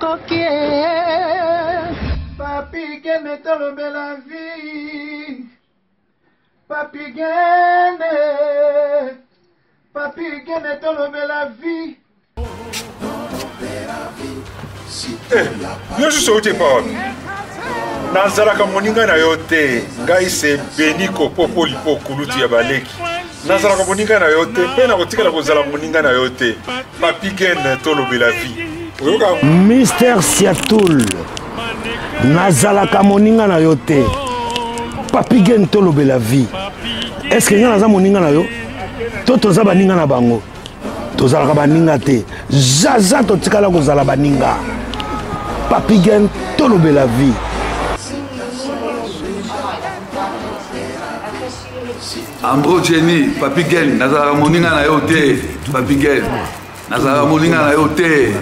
Nakoki eh. Papi Gene tolobela vie Papi Gene Papi Gene tolobela vie. Eh, yo susu outi epa wapi? Nazalaka moninga na yo te. Ngai se Beniko Popo Lipo kulutu ya baleki. Nazalaka moninga na yo te mpe nakotikala kozala moninga na yo te. Papi Gene tolobela vie. Oyoka Mister Siatul, nazalaka moninga na yo te. Papi Gene tolobela vie. Est-ce que nga naza moninga na yo? To toza baninga na bango? Tozalaka baninga te. Zaza totikala kozala baninga. Papi Gene tolobela vie. Ambro Jenny, Papi Gen, nazalaka moninga na yo te. Papi Gen, nazalaka moninga na yo te.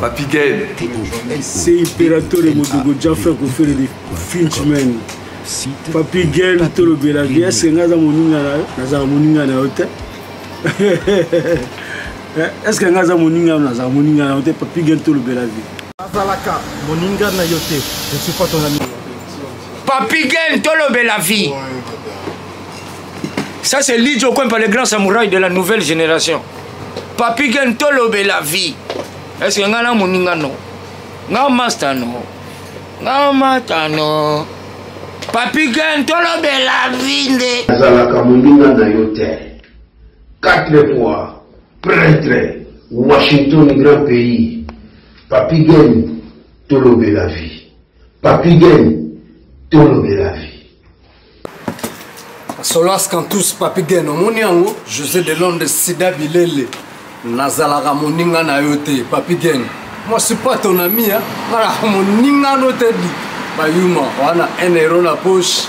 Papi Gen. C'est Imperatore Modogo Jaffa Kofere de Finchman. Papi Gen tolobela vie, est-ce que nga aza moninga na yo? Nazalaka moninga na yo te. Est-ce que nga aza moninga na yo? Nazalaka moninga na yo te. Papi Gen tolobela vie. Nazalaka moninga na yo te. Je suis pas ton ami. Papi Gen tolobela vie. Ça c'est Lidjo Kwempa, le grand samouraï de la nouvelle génération. Papi Gen tolobela vie. Est-ce que nga na moninga no? Nga master no? Nga mata no? Papi Gen tolobela vie nde. Nazalaka moninga na yo te. 4 fois prêtre Washington grand pays. Papi Gen tolobela vie. Papi Gen tolobela vie. Solas Cantus Papi Gen omoni yango José de Londres Sida Bilele nazalaka moninga na yo te Papi Gen moi je suis pas ton ami hein nazalaka moninga no te di bayuma wana 1 euro na poche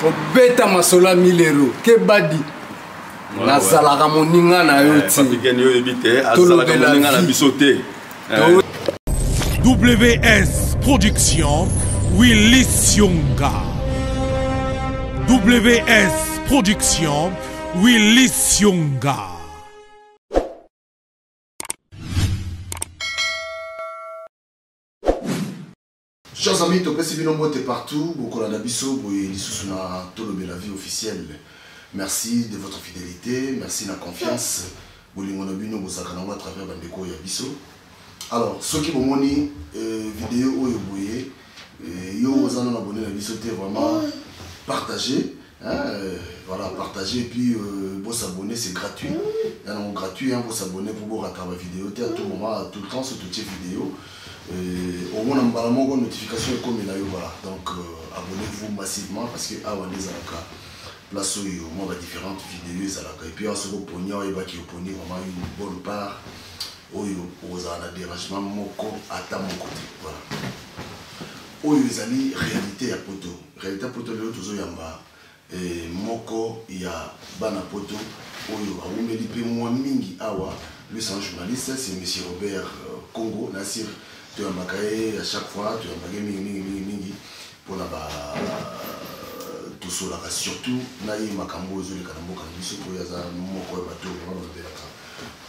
obeta masolo ya 1000 euro kebadi nazalaka moninga na yo te Papi Gen yo oyebi te azalaka moninga na biso te. WS Production, Willy Sionga. WS Production, Willy Sionga. Chers amis, topesi bino mbote partout, bokolanda biso boye lisusu na Tolobela vie officielle. Merci de votre fidélité, merci na confiance. Bolingo na bino bozalaka nango à travers bandeko ya biso. Alors, soki bomoni vidéo oyo boye, yo oza nano abonné na biso te, vraiment partagez. Hein voilà, partagez et puis bon s'abonner, c'est gratuit. Il y a un gratuit, hein, pour s'abonner, pour voir la vidéo, à tout moment, à tout le temps, sur toutes les vidéos. Au moins, on a une notification comme il a eu, voilà. Donc, abonnez-vous massivement parce que, ah, on est à la place où il y a différentes vidéos, et puis, on se repose, il y a qui opposent vraiment une bonne part. Où il y a un dérangement, moko, à mon côté. Voilà. Où il y a une réalité à poto. Réalité à poto, le autre, il y a et moko ya bana poto oyo awumeli pe mwa mingi awa. Lui c'est un journaliste, c'est monsieur Robert Congo Nassir. Toyambaka ye à chaque fois, toyambaka ye mingi mingi mingi mingi mpona ba tosolaka surtout na ye makambo oyo ezoleka na mboka na biso, oyo aza moko ya bato oyo vraiment balobelaka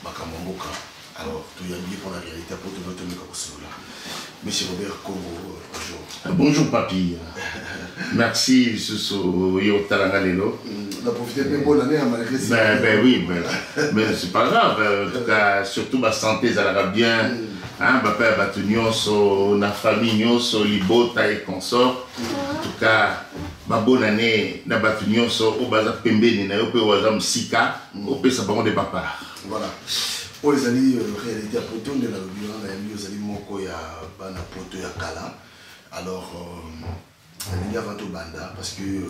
makambo ya mboka. Alors toyambi ye mpona réalité ya poto, tomeka kosolola. Monsieur Robert Congo, bonjour. Bonjour Papi. Merci lisusu yo otalanga lelo. On a profité de bonne année, hein, malgré ça. Ben, ben oui, ben, mais c'est pas grave. En tout cas, surtout ma santé, ça va bien. Hein, papa, bato nyonso, na famille nyonso, libota et consort. En tout cas, ma bonne année, na bato nyonso, oyo baza pembeni na yo pe oyo baza mosika, opesa bango de papa. Voilà. Oyo ezali réalité ya poto nde nalobi wana, nayebi ozali moko ya bana poto ya kala. Alors, nalingi avant tobanda parce que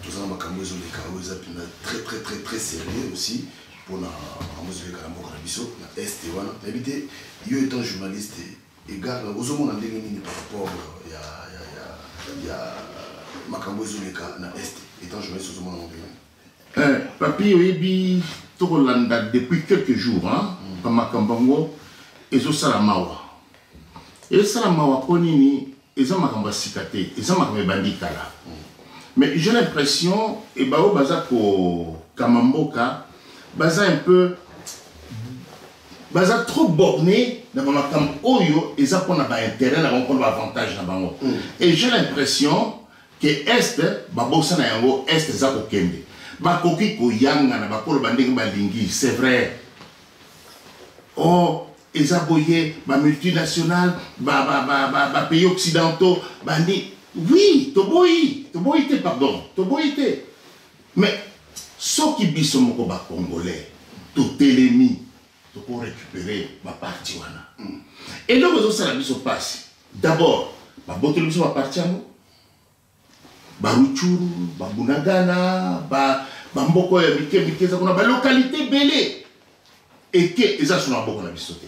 toza na makambo ezoleka oyo eza mpenza très très très très sérieux aussi mpona makambo ezoleka na mboka na biso na est wana. Nayebi te yo étant journaliste égard ozomona ndenge nini par rapport ya makambo ezoleka na est, étant journaliste ozomona ndenge nini? Papi, oyebi tokolanda depuis quelques jours, hein, makambo yango ezosala mawa. Ezosala mawa mpo nini? Eza makambo ya sika te, eza makambo ebandi kala. Mais j'ai l'impression e bao baza kokama mboka baza un peu Baza trop borné na ba makambo oyo eza mpona ba intérêt na bango, mpona ba avantage na bango. Et j'ai l'impression que Est babosana yango, Est eza kokende. Bakoki koyangana, bakoloba ndenge balingi, c'est vrai. Oh, eza boye, ba multinationales, ba pays occidentaux, bandi. Oui, toboyi, toboyi te, pardon, toboyi te. Mais soki biso moko ba Congolais totelemi, toko récupérer ba parti wana. Eloko ezosala biso pasi, d'abord babotoli biso ba parti yango, ba Rutshuru, ba Bunagana, ba bamboka ya mike mike eza kuna, ba localité ebele eke eza so na maboko na biso te.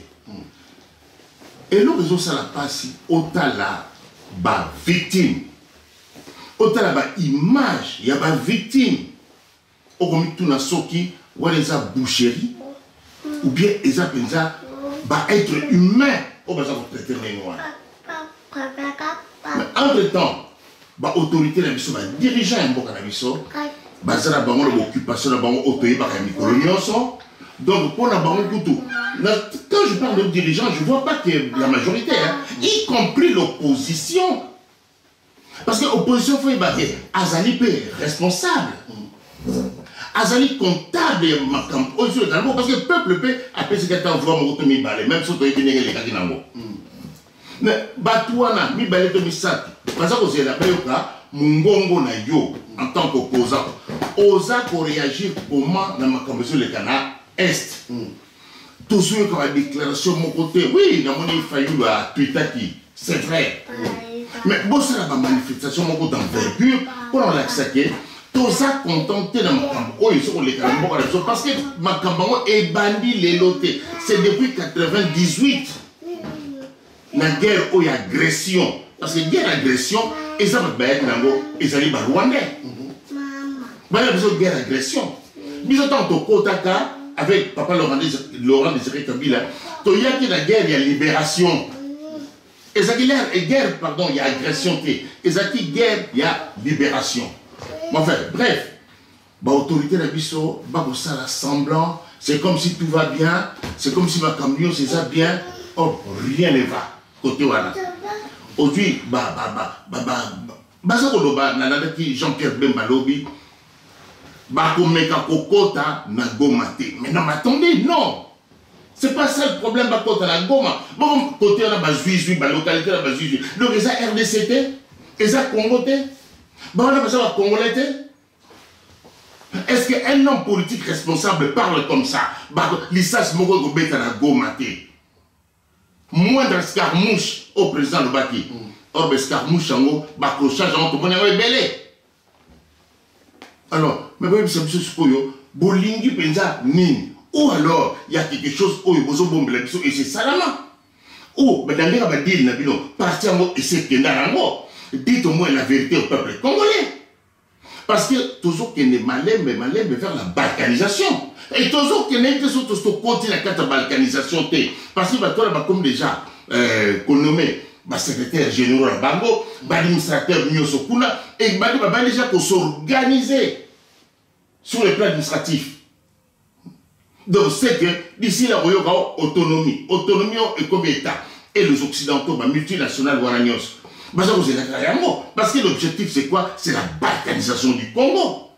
Eloko ezosala pasi, otala ba victime, otala ba image ya ba victime, okomituna soki wana eza boucherie ou bien eza mpenza ba être humain oyo baza kotraite ndenge wana. Mais entre temps, ba autorité na biso, ba dirigeant ya mboka na biso, baza na bango na baoccupation na bango oyo toyebaka ya mikolo nyonso. Donc mpo na bango kutu, quand je parle de dirigeants, je vois pas que la majorité, hein, y compris l'opposition, parce que opposition fo yeba ke azali mpe responsable, azali comptable ya makambo oyo soki ezali, parce que peuple mpe apesaki ata voix moko to mibale, même soki toyebi ndenge elekaki nango. Mais bato wana mibale to misato baza kozela bayoka mongongo na yo en tant qu'opposant, oza koréagir comment na makambo ezoleka na Est. Tozoyoka badéclaration moko te. Oui, namoni Fayulu atwitaki, c'est vrai, mais bosala bamanifestation moko d'envergure mpona kolakisa ke toza content te na makambo oyo eza koleka na mboka na biso, parce que makambo yango ebandi lelo te, c'est depuis 98 na guerre oyo agression, parce que guerre agression eza bato bayaki nango, ezali barwandais baya biso guerre agression. Biso ntango tokotaka avec papa Laurent Désiré Kabila, toyaki na guerre ya libération, ezalaki guerre, pardon, ya agression te, ezalaki guerre ya libération. Enfin bref, baautorité na biso bakosala semblant, c'est comme si tout va bien, c'est comme si makambo nyonso eza bien. Or rien ne va côté wana. Ozwi baza koloba, nalandaki Jean-Pierre Bemba lobi, bakomeka kokota na Goma te. Mais non, mais attendez, non, c'est pas ça le problème. Bakota na Goma bon, côté wana bazwizwi balocalité na bazwizwi, donc eza RDC te, eza Congo te, bawana baza bacongolais te. Est-ce qu'un homme politique responsable parle comme ça? Lisasi moko ekobeta na Goma te, moindre escarmouche au président alobaki. Or baescarmouche yango, baaccrochage yango, tomoni yango ebele. Alors, mais boyebisa biso sikoyo, bolingi mpenza nini? Ou alors il y a quelque chose oyo bozobombela biso ese esalama ou na ndenge badile na bino, parti yango ese ekenda yango. Dites au moins la vérité au peuple congolais, parce que tozokende malembe malembe vers la balkanisation, et tozokende te so tokoti na kati ya balkanisation te, parce que bato wana bakomi déjà konommer basecrétaire généraux na bango, baadministrateur nyonso kuna, et badi babandi déjà kos'organiser sur le plan administratif. Donc c'est que d'ici là, oyoka autonomie, autonomie ekomi état, et les occidentaux, bamultinationales wana nyonso baza kozelaka yango, parce que l'objectif, c'est quoi? C'est la balkanisation du Congo.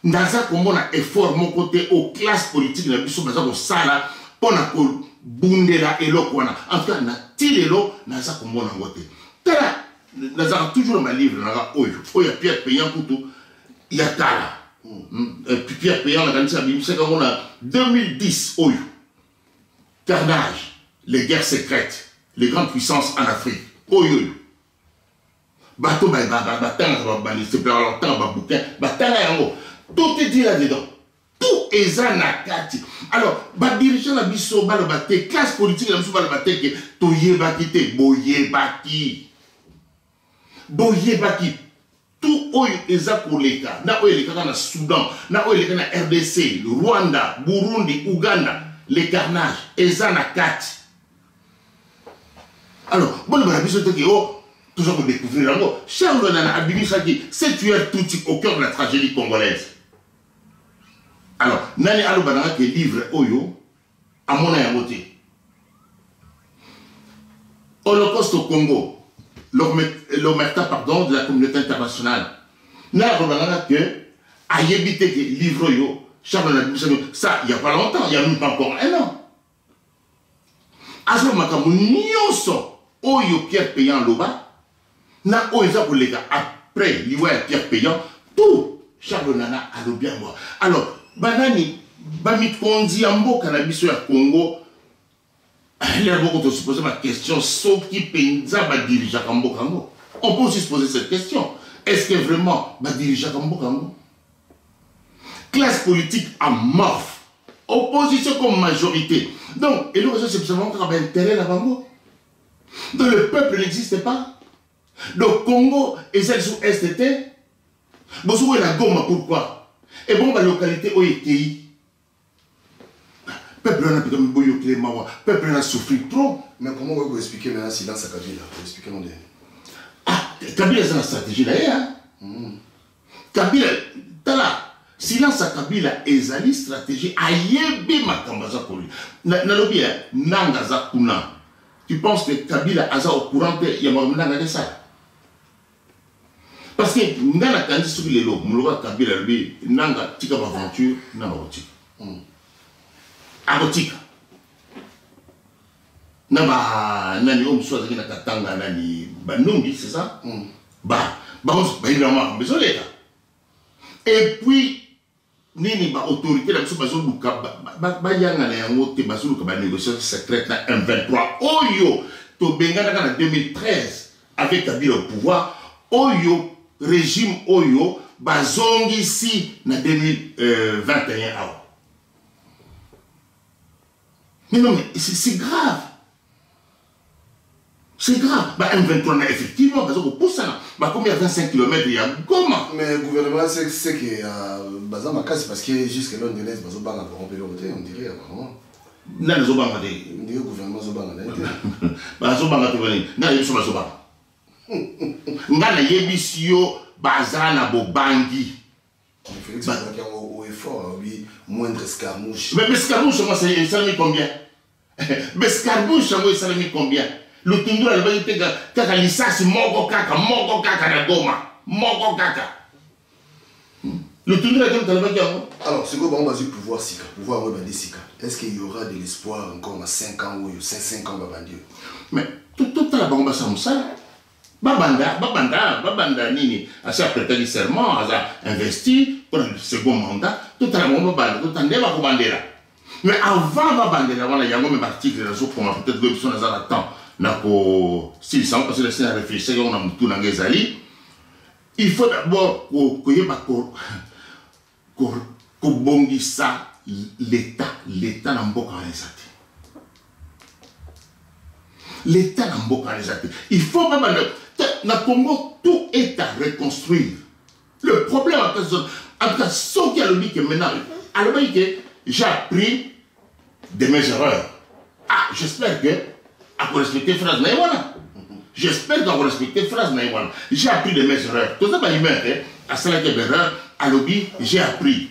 Naza komona effort moko te o classe politique na biso baza kosala mpona kobundela eloko wana. En tout cas, na ti lelo naza komona yango te. Tala, nazalaka toujours na balivre nanga oyo, oyo ya Pierre Péan kutu ya kala. Pierre Péan, nakanisi abimisaka yango na 2010, oyo Carnage, les guerres secrètes, les grandes puissances en Afrique, oyo oyo bato batangaka, batanga babouquin, batanga yango. Tout est dit là-dedans, tout eza na kati. Alors badirigeant na biso baloba te, classe politique na biso baloba te ke toyebaki te. Boyebaki, boyebaki tout oyo eza koleka, na oyo elekaka na Soudan, na oyo eleka na RDC, Rwanda, Burundi, Uganda, le carnage eza na kati. Alors boloba na biso te ke o toza kodécouvrir yango. Charles Nana abimisaki "Sept tueurs tutsi au cœur de la tragédie congolaise". Alors nani aloba nanga ke livre oyo Amona yango te. Holocauste au Congo, l'omerta pardon de la communauté internationale. Na akoloba nanga que ayebi te que livre oyo Charles na biso ça il y a pas longtemps, il y a même pas encore un an. Azo makambo nyonso oyo Pierre Payan aloba na oyo eza koleka après liwa ya Pierre Payan tout Charles Nana alobi yango. Alors banani bamikonzi ya mboka na biso ya Congo lelo moko tosupose baquestion soki mpenza badirigeaka mboka yango. On peut aussi se poser cette question: est-ce que vraiment badirigeaka mboka yango? Classe politique amorphe, opposition comme majorité, donc eloko ezosepesa bango kaka baintérêt na bango. Donc le peuple n'existe pas. Donc Congo eza lisusu est te, bozowela Goma pourquoi? Ebongo balocalité oyo ekei, peuple wana mpenza boyokele mawa, peuple wana souffrir trop. Mais comment okoki koexpliquer maintenant silence ya Kabila? Oexpliquer ngo ndenge? Ah, Kabila eza na stratégie na ye. Kabila, tala, silence ya Kabila ezali stratégie. Ayebi makambo aza koli. Nalobi ya Nanga aza kuna, tu penses que Kabila aza au courant te ya makambo Nanga akesala? Parce que nga nakanisi soki lelo moloko ya Kabila alobi Nanga tika baaventure, Nanga akotika, akotika na ba nani oyo mosusu azalaki na Katanga, nani, Banungi, c'est ça. Ba bango bayebi yango, makambo ezoleka. Et puis nini, baautorité na biso bazoluka bayangana yango te, bazoluka banégociation secrète na M23 oyo tobenganaka na 2013 avec Kabila au pouvoir, oyo régime oyo bazongisi na 2021 awa. Mais non, mais c'est grave, c'est grave. Ba M23 na effectivement baza kopusana, bakomi ya 25 km ya Goma. Mais gouvernement, c'est que baza makasi, parce que jusque là Londres bazobanga bango mpe eloko te, on dirait apparemment. Nani azobanga te? On dirait gouvernement azobanga na ye te. Bazobanga te banini? Ngai nayebi so bazobanga. Ngai nayebisi yo, baza na bobangi. Félix alobaki yango haut et fort, alobi moindre escarmouche. Mais escarmouche yango esalami combien? Escarmouche yango esalami combien? Lutundula alobaki te kaka lisasi moko, kaka moko, kaka na Goma, moko kaka. Lutundula te moto alobaki yango. Alors sikoyo bango bazwi pouvoir sika, pouvoir oyo ebandi sika, est ce qu'il y aura de l'espoir encore na 5 ans oyo, 5 ans babandi oyo? Mais totala bango basala mosala, babanda, babanda, babanda nini. Asi apretaki serment, aza investi mpona second mandat. Totala bango babanda, totala nde bakobandela. Mais avant babandela wana yango, me baarticle nazokoma, peut-être que biso naza na temps na kosilisa yango, parce que nasi na réfléchissaki yango na motu nanga. Ezali il faut d'abord koyeba kobongisa l'état. L'état na mboka wana eza te, l'état na mboka wana eza te. Il faut babanda na Congo, tout est à reconstruire. Le problème, en tout cas soki alobi ke maintenant, alobaki ke j'ai appris de mes erreurs, ah, j'espère que akorespecte phrase na ye wana. J'espère qu'akorespecte phrase na ye wana, j'ai appris de mes erreurs. Toza bahumain te, asalaki baerreur, alobi j'ai appris.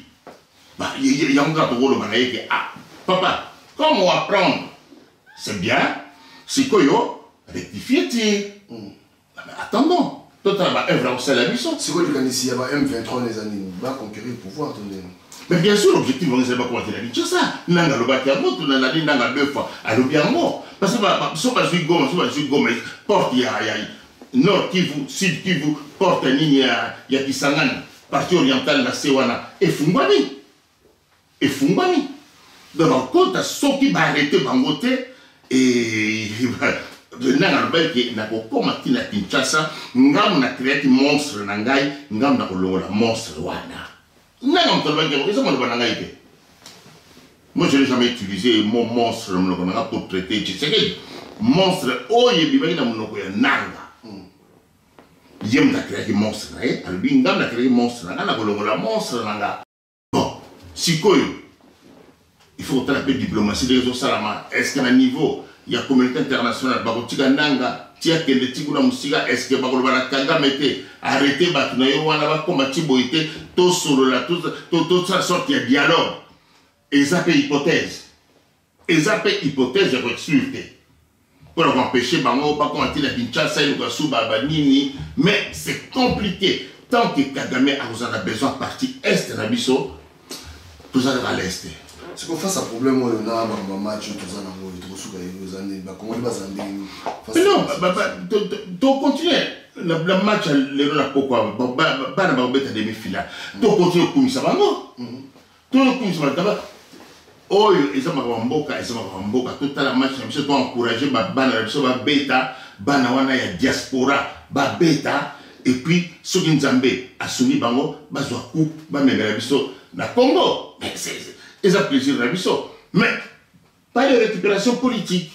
Yango kaka tokoloba na ye ke ah papa, comme apprendre c'est bien, sikoyo rectifie ti. Mais attendons, totala baœuvre akosala biso. Sikoyo likanisi ya ba M23 eza nini? Baconquérir pouvoir to ndeni? Mais bien sûr, objectif bango ezali bakomatela Kinshasa. Nanga alobaki yango, tunalandi Nanga deux fois alobi yango, parce que so bazwi Goma, so bazwi Goma, porte ya Nord Kivu, Sud Kivu, porte nini ya Kisangani, partie orientale na se wana efungwami, efungwami. Donc bakota soki baarrêter bango te. Nanga alobaki ke nakokóma ntina Kinshasa, ngambo na créaki monstre na ngai, ngambo na kolongola monstre wana. Nanga moto alobaki yango, eza maloba na ngai te. Moi, je n'ai jamais utilisé mot monstre na monoko na nga pour traiter Tshisekedi. Monstre oyo ebimaki na monoko ya Nanga. Ye moto acréaki monstre na ye, alobi ngambo na créaki monstre na ngai, na kolongola monstre na nga. Bon, sikoyo il faut kotala mpe diplomatie ndenge ezosalama. Est ce que na niveau ya communauté internationale bakotika Nanga ti akende ti kuna mosika? Est ce que bakoloba na Kagame te arrête bato na yo wana bakóma ti boye te, tosolola, tosala sorte ya dialogue? Eza mpe hypothèse. Eza mpe hypothèse ya koexclure te mpo na koempêche bango bakoma ti na Kinshasa, eluka su banini, mais c'est compliqué. Tant que Kagame akozala na besoin partie est na biso, toza kaka l'est. Siko face à problème oyo na makambo ya match oyo toza nango oyo, tokosuka ye eza ndeni? Bakongoli baza ndenge nini? Non, tocontinue na match ya lelo na pokwa. Bana bakobeta demi finale, tocontinue kokumisa bango, tokumisa bato oyo. Eza makambo ya mboka, eza makambo ya mboka. Totala match na biso, toencourage bana na biso babeta, bana wana ya diaspora babeta, et puis soki Nzambe asungi bango, bazwa coupe, bamemela biso na Congo, eza plaisir na biso. Mais pas de récupération politique.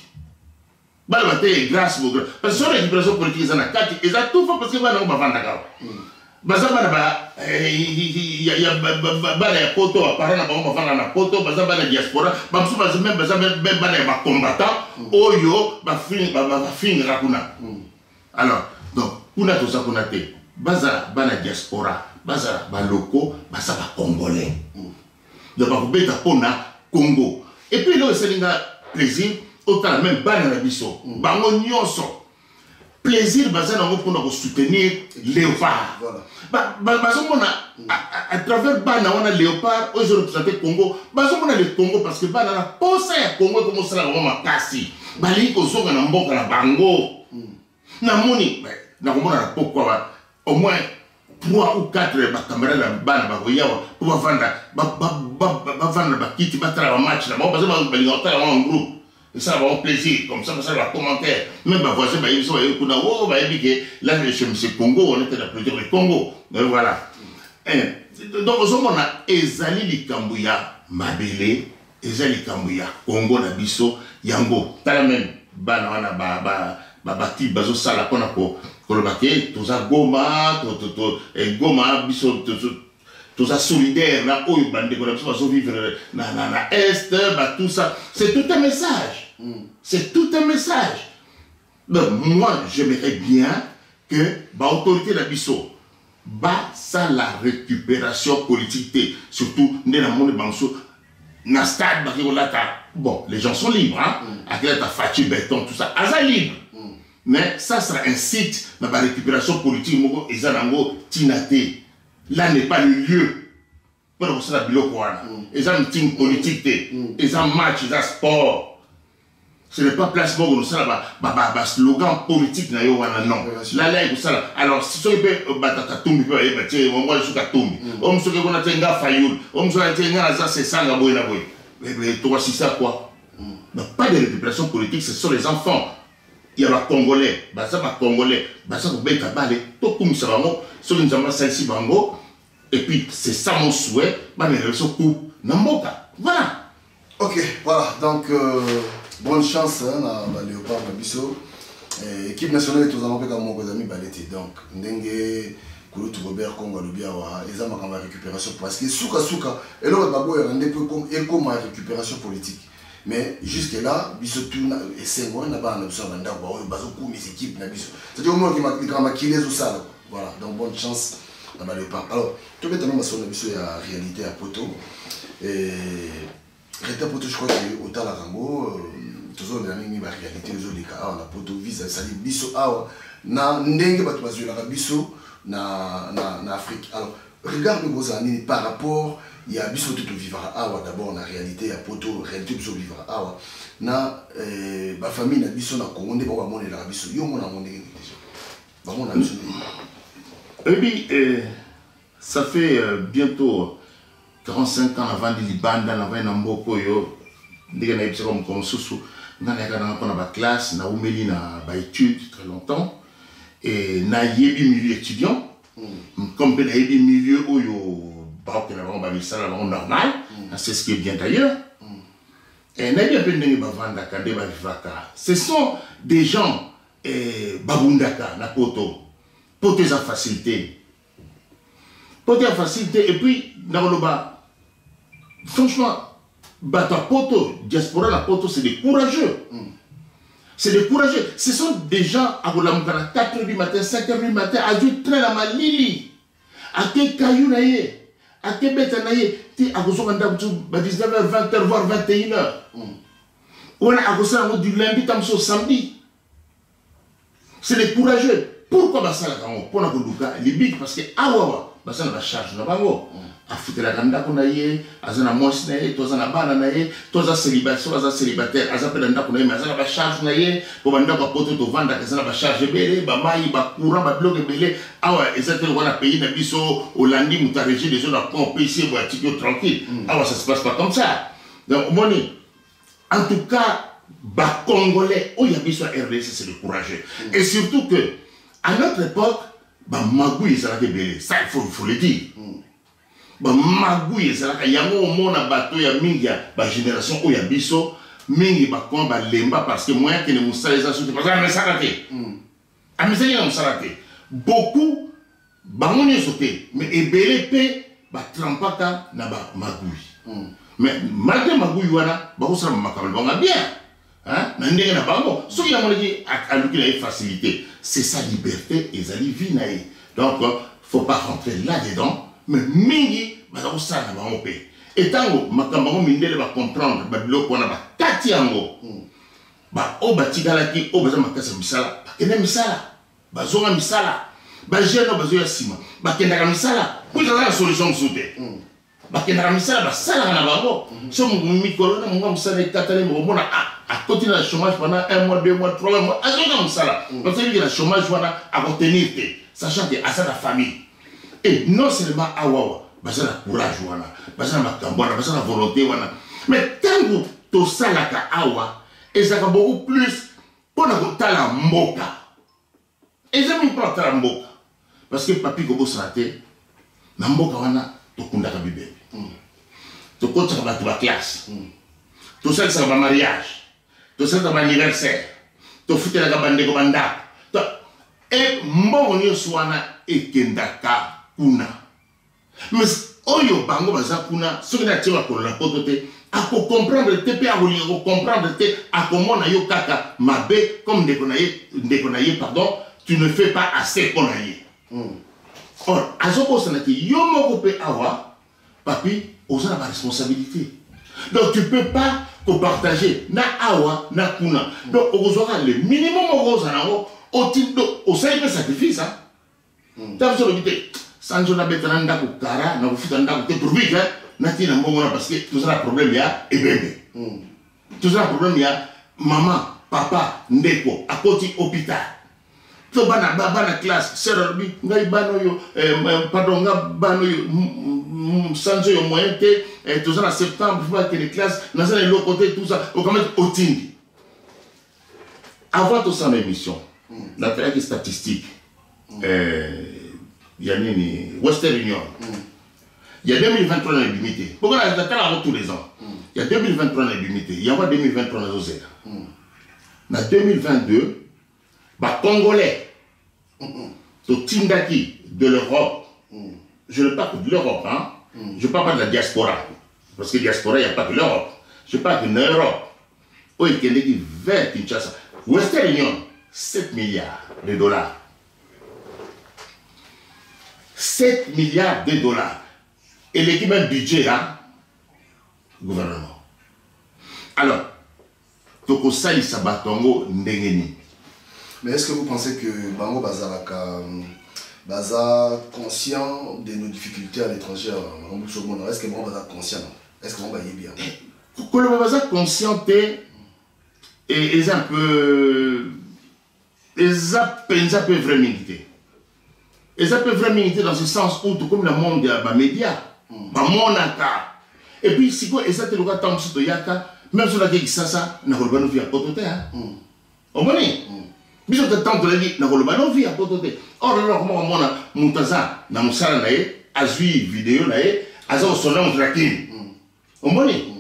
Bana te grâce bo, parce que so récupération politique eza na kati, eza tout faux, parce que bana yango bavandaka awa, baza bana ba ya bana ya poto, baparent na bango bavanda na poto, baza bana diaspora. Bamosusu baza même, baza même bana ya bacombattant oyo bafingaka kuna. Alors donc kuna toza kuna te. Bazala bana diaspora, bazala baloko, baza bacongolais, donc bakobeta mpona Congo. Et puis eloko esali nga plaisir, otala même bana na biso, bango nyonso plaisir baza nango mpona kosoutenir Léopard. Bazomona à travers bana wana Léopard oyo ezoreprésente Congo, bazomona le Congo, parce que bana na posa ya Congo ekomosala bango makasi, balingi kozonga na mboka na bango. Namoni, nakomona na pokwa au moins 3 ou 4 bacamarade ya bana bakoyawa mpo bavanda, bavanda na bakiti, batala bamatch na bango. Baza balinga kotala bango en groupe, esala bango plaisir, comme ça basala bacommentaire. Même bavoisin bayebi so, bayebi kuna o bayebi ke là chez monsieur Congo, on était d'applaudir le Congo. Donc voilà. Donc ozomona ezali likambo ya mabele, eza likambo ya Congo na biso yango. Tala même bana wana bati bazosala mpona koloba ke toza Goma, Goma biso toza solidaire na oyo bandeko na biso bazovivre na est ba, tout ça c'est tout un message, c'est tout un message. Donc moi, j'aimerais bien que baautorité na biso basala récupération politique te, surtout nde namoni banso na stade baki kolata. Bon, les gens sont libres, hein, akelata Fatshi Béton, tout ça, aza libre, mais ça sera un site na barécupération politique moko eza nango ntina te. Là n'est pas le lieu mpona kosala biloko wana. Eza meeting politique te, eza match, eza sport. Ce n'est pas place moko kosala baslogan politique na yo wana, non. Lala ekosala. Alors soki mpe bato Katumbi mpe bayeba tie wango lisusu Katumbi, oyo soki kuna tie nga Fayulu, oyo soki tie nga naza Sesanga, boye na boye, tokasisa quoi. Donc pas de récupération politique. Ce sont les enfants ya bacongolais, baza bacongolais, baza kobeta bale, tokumisa bango. Soki Nzambe asalisi bango, et puis c'est ça mon souhait, bamela biso coupe na mboka, voilà. Ok, voilà, donc bonne chance, hein, na Léopard na biso. Équipe nationale tozala mpe kaka moko, eza mibale te. Donc ndenge kulutu Robert Congo alobi awa, eza makambo ya récupération, parce que sukasuka eloko baboyaka nde mpo ekóma récupération politique. Mais jusque là biso tuna esengo na bana na biso ya bandako baoyo bazokumisa équipe na biso, c'est-à-dire omonaki likambo makili ezosala. Voilà, donc bonne chance na baléopard. Alors tobetana masolo na biso ya réalité ya poto. Réalité ya poto, je crois que otalaka yango. Tozolobela mingi baréalité ezoleka awa na poto vis esali biso awa na ndenge bato bazwelaka biso na Afrique. Alors regarde, kozala nini par rapport ya biso te tovivaka awa d'abord na réalité ya poto, réalité biso ovivaka awa na bafamille na biso na Congo, nde bango bamonelaka biso, yo mona yango ndenge nini déjà, bango na biso ndenge? Ebi ça fait bientôt 45 ans navandi libanda, navandi na mboka oyo. Ndenge nayebisaka mokolo mosusu, ngai nayaka nanga mpona baclasse, naumeli na baétude très longtemps et nayebi milieu étudiant, comme mpe nayebi milieu oyo bakokenda bango bamisala bango normal. C'est ce qui est bien d'ailleurs. Et nayebi mpe ndenge bavandaka, nde bavivaka. Ce sont des gens babundaka na poto. Poto eza facilité, poto ya facilité. Et puis nakoloba franchement, bato ya poto, diaspora na poto, c'est des courageux, c'est des courageux. Ce sont des gens akolamuka na 4 heures du matin, 5 heures du matin, azwi train na malili, ake kayu na ye, akebeta na ye ti akozonga ndako tu ba 19 heures, 20 heures, voire 21 heures. Wana akosala yango du lundi ta mosusu samedi. C'est les courageux. Pourquoi basalaka yango? Mpo na koluka libiki, parce que awawa baza na bacharge na bango. Afutelaka ndako na ye, aza na mwasi na ye, to aza na bana na ye, to aza célibataire, soki aza célibataire aza mpe na ndako na ye, mais aza na bacharge na ye, mpo bandako ya poto tovandaka eza na bacharge ebele, bamai, bacourant, babiloko ebele. Awa eza te lokola na pays na biso, olandi moto ya régie des eaux na coin, opesi ye boye, atiki yo tranquille. Awa ça se passe pas comme ça. Donc omoni, en tout cas bacongolais oyo ya biso ya RDC, c'est le courageux. Et surtout que à notre époque, bamagouille ezalaka ebele, ça il faut le dire. Bamagouille ezalaka yango, omona bato ya mingi ya bagénération oyo ya biso, mingi bakoma balemba, parce que moyen akende mosala eza soki, parce que amesaka te, amesaki na mosala te. Beaucoup, bango nyonso te, mais ebele mpe batrempaka na bamagouille. Mais malgré magouille wana, bakosala makambo na bango bien, hein? Na ndenge na bango, soki yamonaki aluki na ye facilité, c'est sa liberté, ezali vie na ye. Donc faut pas rentrer là dedans. Mais mingi baza kosala na bango mpe etango makambo yango, mindele bacomprendre babiloko wana, bakati yango. Baoyo batikalaki, oyo baza makasi ya misala, bakende misala, bazonga misala. Bajeune oyo bazoya nsima bakendaka misala, po ezala na solution mosusu te. Bakendaka misala, basalaka na bango. So mikolo na monga mosala ekatani, mokomona akoti na chômage pendant un mois, 2 mois, 3 mois, azonga mosala, parce que na chômage wana akotenir te, sachant que aza na famille. Et non seulement awawa baza na courage wana, baza na makambo wana, baza na volonté wana, mais ntango tosalaka awa, ezalaka beaucoup plus mpo na kotala mboka. Eza mingi mpo na kotala mboka, parce que papi, kobosana te, na mboka wana tokundaka bibembe, tokotisaka bato baclasse, tosalisaka bamariage, tosalisaka baanniversaire, tofutelaka bandeko bandako. E mbongo nyonso wana ekendaka kuna. Mais oyo bango baza kuna, soki na tie makolo na poto te, akocomprendre te, mpe akolinga kocomprendre te. Akomona yo kaka mabe comme ndeko na ye, ndeko na ye, pardon, tu ne fais pas assez mpo na ye. Or azobosana ke yo moko mpe awa, papi, oza na baresponsabilité. Donc tu peux pas kopartager na awa na kuna. Donc okozwaka le minimum moko ozala yango, oti osali mpe sacrifice. Ntango biso olobi te, sanzo nabeta na ndako kara, na kofuta ndako te, pourvu que natina mbongo na, parce que toza na problème ya ebembe, toza na problème ya mama, papa, ndeko akoti hôpital, to bana bana classe. Sœur alobi ngai bana oyo, pardon, nga bana oyo sanzo oyo moyen te, toza na septembre, faut bakende classe, naza na eloko te, tout ça. Okamati, otindi. Avant tosala émission, natalaki statistique ya nini, Western Union ya 2023 na ebimi te. Mpo natala yango tous les ans. Ya 2023 na ebimi te, yango ya 2023 nazozela. Na 2022, bacongolais totindaki de l'Europe, je ne parle que de l'Europe, hein? Je parle pas de la diaspora, parce que diaspora, il n'y a pas que l'Europe. Je parle de l'Europe oyo ekendeki vers Kinshasa, Western Union, 7 milliards de dollars, 7 milliards de dollars, eleki même budget ya gouvernement. Alors tokosalisa bato yango ndenge nini? Mais est-ce que vous pensez que bango bazalaka, baza conscient de nos difficultés à l'étranger? Est-ce que bango baza conscient? Est-ce que bango bayebi yango? Koloba baza conscient te, eza un peu, eza mpenza mpe vrai mingi te. Eza mpe vrai mingi te dans ce sens où tokomi na monde ya bamédia, bamonaka. Et puis sikoyo eza te lokola ntango mosusu toyaka. Même soki nakei Kisasa, nakoloba no vie ya poto te. Omoni biso te, ntango tolaki, nakoloba no vie ya poto te. Or lelo nakoma komona moto aza na mosala na ye, azwi video na ye, aza kosonda moto na kini. Omoni,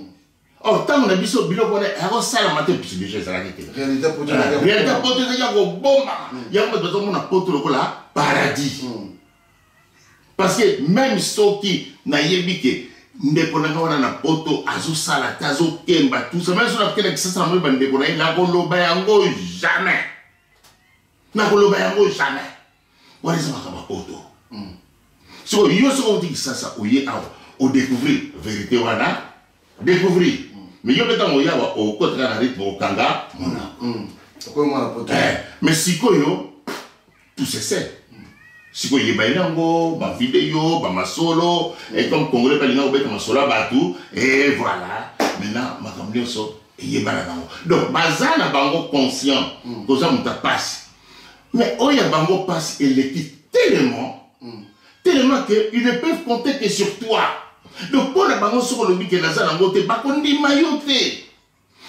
or ntango na biso biloko wana ekosalama te, puisque déjà ezalaki te. Réalité poto ezalaki ya kobombama. Yango bato bazomona poto lokola paradis, parce que même soki nayebi ke ndeko na nga wana na poto azosala te, azokemba, tout ça, même soki nakokenda Kisasa, namoni bandeko na ye, nakoloba yango jamais, nakoloba yango jamais. Wana eza makambo ya poto. Sikoyo yo, soki outi Kisasa, oye awa, odécouvrir vérité wana, découvrir. Mais yo mpe ntango oyawa okotaka na rythme, okanga monako. Mais sikoyo tout cesse. Sikoyo yeba yango, bavideo, bamasolo, et comme Congolais balinga kobeta masolo ya bato, et voilà, maintenant makambo nyonso eyebana nango. Donc baza na bango conscient koza moto apasi, mais oyo ya bango pasi eleki tellement, tellement que ils ne peuvent compter que sur toi. Donc mpo na bango, soki olobi ke naza nango te, bakondima yo te,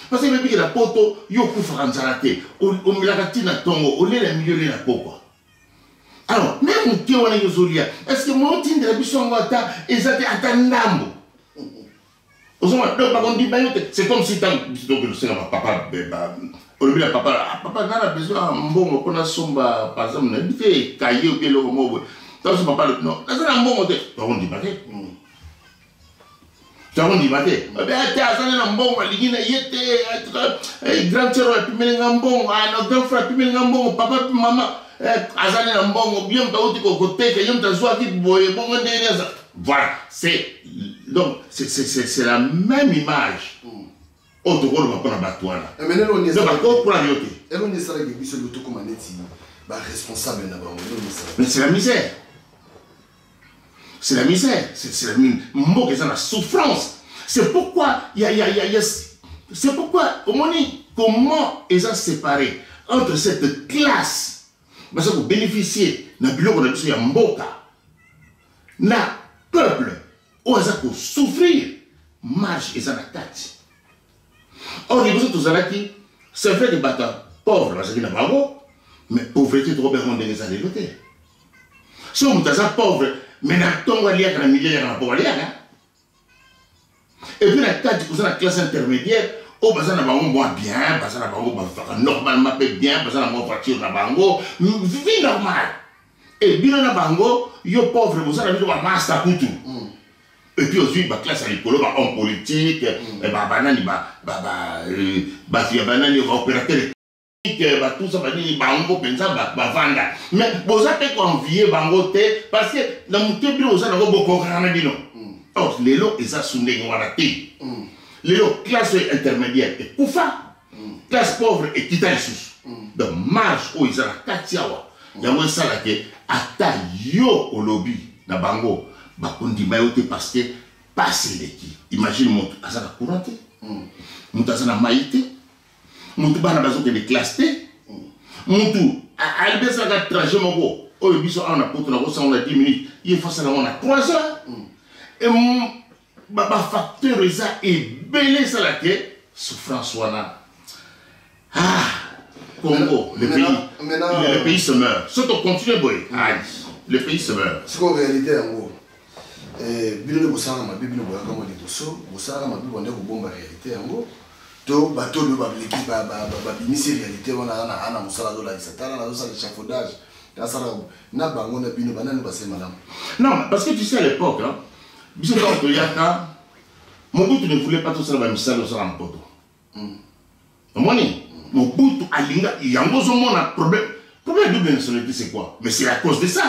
parce que bayebi ke na Poto yo okufaka nzala te, omelaka ntina ntongo, olela midi, olela pokwa. Alors même moke wana yo ozolia, est ce que mo otindela biso yango ata eza te, ata ndambo? Ozomona, donc bakondima yo te. C'est comme si ntango biso tokende osenga bapapa, olobi na papa: "Ah, papa, nga na besoin ya mbongo mpo nasomba, par exemple, nayebi te, kaye obi eloko moko boye." Ntango so papa alobi: "Non, naza na mbongo te", bakondima te, takondima te. Te, aza nde na mbongo, alingi na ye te. Grand sœur apimeli nga mbongo, na grand frère apimeli nga mbongo, papa, mama aza nde na mbongo bien, moto auti koteka ye, moto azwaki boye bongo ndenge aza. Voilà, c'est donc c'est la même image oyo tokoloba mpona bato wana. Donc bakokula yo te. Eloni esalaki biso lelo tokóma neti baresponsable na bango? Mais c'est la misère, c'est la misère, c'est la mboka eza na souffrance. C'est pourquoi y a, y a, y a, y a c'est pourquoi omoni comment eza séparé entre cette classe baza kobénéficier na biloko na biso ya mboka na peuple oyo aza kosouffrir. Marge eza na kati. Or liboso tozalaki, c'est vrai que bato pauvre bazalaki na bango, mais pauvreté tokobenga ndenge eza lelo te. So moto aza pauvre, mais na ntongo aliaka, na midi aliaka, na poko aliaka. Et puis na kati koza na classe intermédiaire oyo baza na bango mwa bien, baza na bango, bavivaka normalement mpe bien, baza na mwa voiture na bango, vie normale. E bino na bango, yo pauvre, boza na bino bamasta kutu. Et puis ozwi baclasse ya likolo, bahomme politique, banani, bato ya banani, baopérateur, batusa banini, bango mpenza bavanda. Mais boza mpe koenvier bango te, parce que na moke bino boza nango, bokokaka na bino. Or lelo eza su ndenge wana te. Lelo classe oyo intermédiaire ekufa, classe pauvre ekita lisusu. Donc marge oyo eza na kati awa, yango esalake ata yo olobi na bango, bakondima yo te, parce que pasi eleki. Imagine moto aza na courant te, moto aza na mai te, motu bana bazokende classe te, motu alibi asalaka trajet moko oyo biso awa na Poto nakosango na 10 minutes, ye fasala yango na 3 heures. Bafacteur eza ebele esala ke souffrance wana. Ah, Congo, le pays, le pays se meurt. Soki tocontinue boye, aïe, le pays se meurt. Sikoyo réalité yango, bino nde bosalaka mabe, bino boyaka ngo liboso, bosalaka mabe, bande kobomba réalité yango. To bato oyo baleki babimisi réalité wana, ana mosala azolakisa: "Tala, nazosala échafaudage, nasala na bango." Na bino, banani basali malamu? Non, parce que tu sais, à l'époque, hein, biso ntango toyaka, Mobutu ne voulait pas tosala bamisala osala na Poto. Omoni, Mobutu alinga yango. Ozomona problème, problème ya double nationalité, c'est quoi? Mais c'est à cause de ça.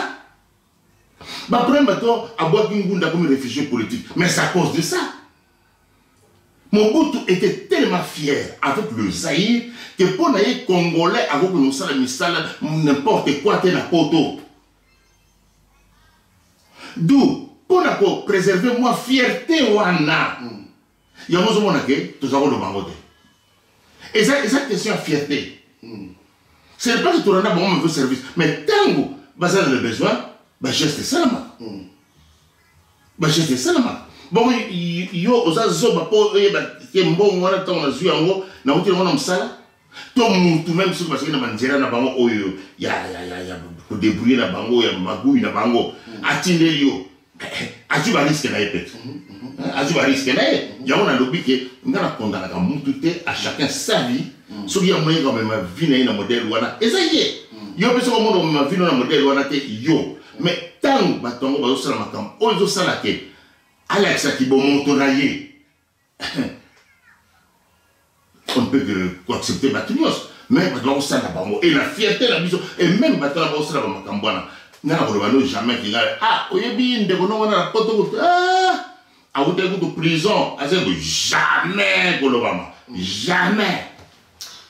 Baproblème, bato abwaki ngunda comme réfugié politique, mais c'est à cause de ça. Mobutu était tellement fier avec le Zaïre que mpo na ye, Congolais akoki kosala misala n'importe quoi te na Poto. D'où mpo na kopréserver mwa fierté wana, yango ozomona ke toza koloba yango te. Eza question ya fierté. Ce n'est pas que tolanda bango mauvais service, mais ntango baza na le besoin, bageste esalama, bageste esalama. Bongo yo oza zoba mpo oyeba ke mbongo wana, ntango nazwi yango, nauti yango na mosala to mutu. Même soki bazalaki na banzela na bango oyo ya kodébrouiller na bango, ya magui na bango, atindeli yo, azwi barisque na ye pete, azwi barisque na ye. Yango nalobi ke nga nakondanaka mutu te, à chacun sa vie. Soki ya moyeka komema vie na ye na modèle wana, eza ye. Yo mpe soki omona komema vie no na modèle wana te, yo. Mais ntango bato yango bazosala makambo oyo ezosala ke alakisaki bomoto na ye, on ne peut que accepter bato nyonso. Mais bato bakosala bango et la fierté na biso, et même bato wana bakosala bamakambo wana, nga na koloba no jamais ke ngai, ah, oyebi ndeko no wana na Poto kutu, ah, Awutaki kutu prison, azali ko jamais kolobama. Jamais.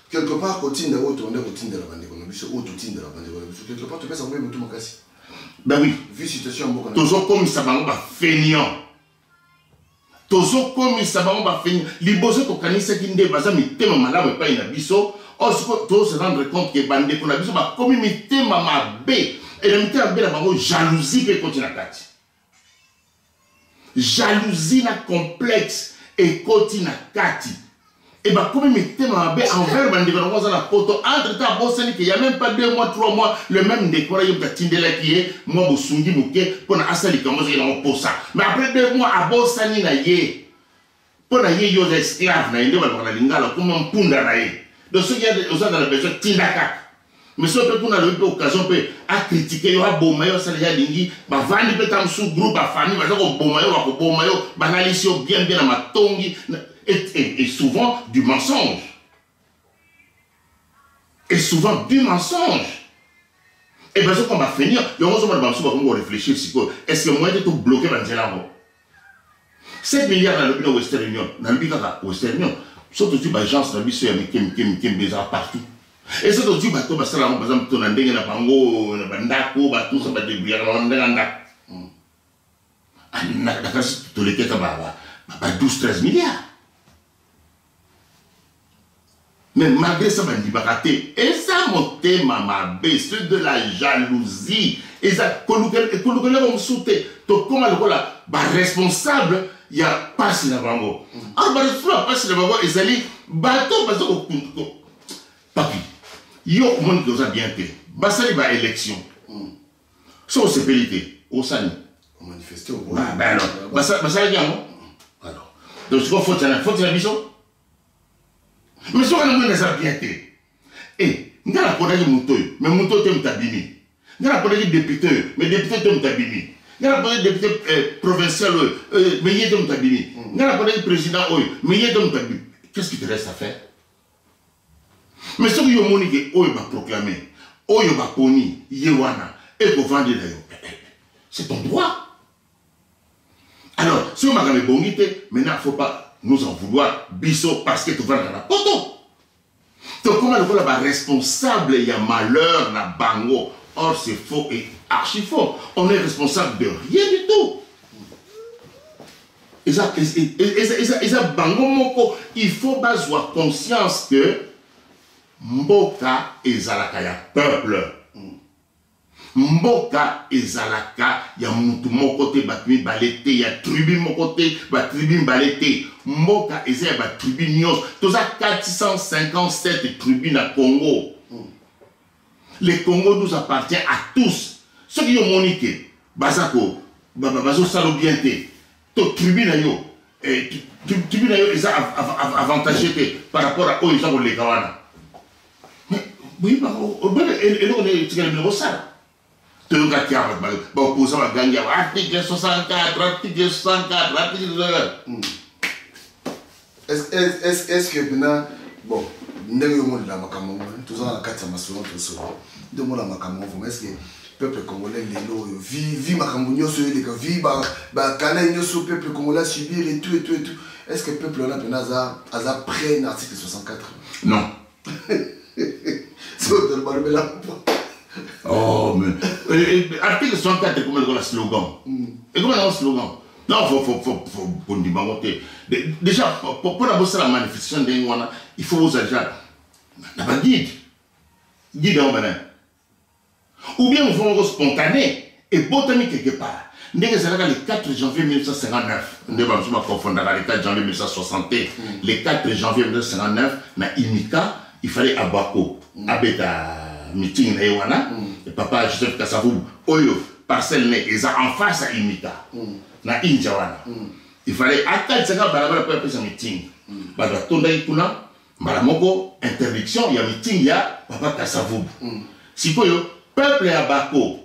Quelque part kotinda oyo tobanda kotindela bandeko na biso, oyo totindela bandeko na biso, quelque part topesa bango motu makasi. Ben oui. Vu situation ya mboka. Tozokomisa bango ba fainéants. Tozokomisa bango ba fainéants. Liboso tokanisaki nde baza mitema malamu epai na biso. Or sikoyo tozo se rendre compte que bandeko na biso bakomi mitema mabe. Et na mitema mabe na bango jalousie mpe ekoti na kati. Jalousie na complexe ekoti na kati. Et bakomi mitema mabe envers bandeko na bango aza na poto. Entre temps abosani ke ya même pas 2 mois 3 mois le même ndeko wana ye moto atindelaki ye mwa bosungi moke mpo na asala likambo azalaki nango posa. Mais après 2 mois abosani na ye. Mpo na ye yo oza esclave na ye, nde balobaka na lingala okoma mpunda na ye. Donc soki oza na besoin tinda kaka. Mais soki mpe kuna alobi mpe occasion mpe acritique yo, aboma yo, asala ye alingi, bavandi mpe ta mosusu groupe ya famille baza koboma yo, bakoboma yo, balalisi yo bien bien na matongi, et souvent du mensonge. Et souvent du mensonge. Et bazokoma bafenir, yango ozomona bamosusu bakomi korefléchir sikoyo, est ce que moyen te tobloke banzela yango? 7 milliards nalobi na Western Union, nalobi kaka Western Union, soki tozwi baagence na biso ya mike mike mike mbe ezaka partout. Et soki tozwi bato basala yango baza moto na ndenge na bango na bandako, batusa badebrouillaka na ndenge ya ndako. Nakasi toleki ata ba 12 13 milliards. Mais malgré ça bandimaka te, eza motema mabe, c'est de la jalousie. Eza koluka eloko mosusu te, tokóma lokola baresponsable ya pasi na bango. Alors baresponsable ya pasi na bango ezali bato baza ko papi yo omoni ke oza bien te, basali ba élection, soki osepeli te osani basalaki yango. Alors donc sikoyo faute na biso. Mais soki namoni naza bien te, e nga naponaki moto oyo, mais moto oyo te moto abimi. Nga naponaki député oyo, mais député te moto abimi. Nga naponaki député provincial oyo, mais ye te moto abimi. Nga naponaki président oyo, mais ye te moto abimi. Qu'est-ce qui te reste à faire? Mais soki yo omoni ke oyo baproclame, oyo baponi ye wana ekovandela yo, c'est ton droit. Alors soki makambo ebongi te, maintenant faut pas nous en vouloir biso, parce que tovandaka na poto, tokóma lokola baresponsable ya malheur na bango. Or c'est faux et archi faux. On est responsable de rien du tout. Eza bango moko, il faut bazwa conscience que mboka ezalaka ya peuple. Mboka ezalaka ya mutu moko te, bato mibale te, ya tribu moko te, batribu mibale te. Mboka eza ya batribu nyonso. Toza 457 tribu na Congo. Le Congo nous appartient à tous. Soki yo omoni ke baza ko bazosala bien te, to tribu na yo, tribu na yo eza avantagé te par rapport à oyo eza koleka wana, eloko nde etikali bino kosala. Toyokaki awa baoposa bagangi awa article 64, article 64, article 64. Est-ce que mpena bon ndenge yo omonela makambo yango, toza na kati ya masolo tosolo, nde omona makambo yango vraiment, est-ce que peuple congolais lelo oyo vi makambo nyonso oyo eleka, vi bakana nyonso peuple congolais asubir et tout et tout et tout, est-ce que peuple wana mpena aza prêt na article 64? Non. Oh, mais article 64 ekoma lokola slogan. Ekoma nango slogan. Non, faut bondima yango te. Déjà mpona bosala manifestation ndenge wana, il faut bozala déjà na baguide. Guide yango banani? Ou bien mouvement moko spontané ebotami quelque part, ndenge ezalaka le 4 janvier 1959, nde bamosusu bakonfondaka le 4 janvier 1960. Le 4 janvier 1959 na Imika, il fallait Abako abeta meeting na ye wana. Papa Joseph Kasavubu oyo parcelle ne eza en face ya Imika na India wana, il fallait akatisaka balabala mpo apesa meeting. Bato batondaki kuna, mbala moko interdiction ya meeting ya papa Kasavubu. Sikoyo peuple ya Bako,